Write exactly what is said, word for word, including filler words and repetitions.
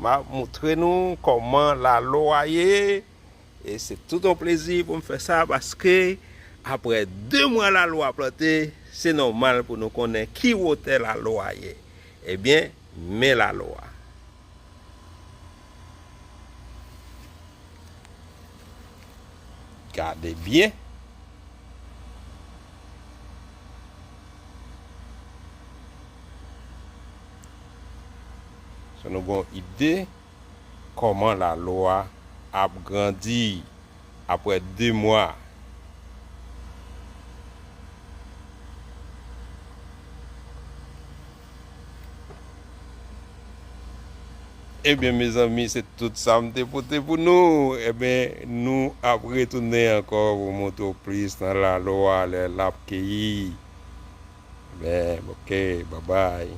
m ap montre nou kòman lalwa ye. E se tout yon plezi pou m fè sa, paske apre de mwa lalwa plante, se nòmal pou nou konnen ki wotè lalwa ye. Ebyen, men lalwa. Gade byen. Si nou gon ide kòman lalwa ap grandi apre de mwa. Ebyen, mezanmi, se tout sa m te pote pou nou. Ebyen, nou ap retounen ankò pou montre w plis nan lalwa lè l ap keyi. Ebyen, oke, babay.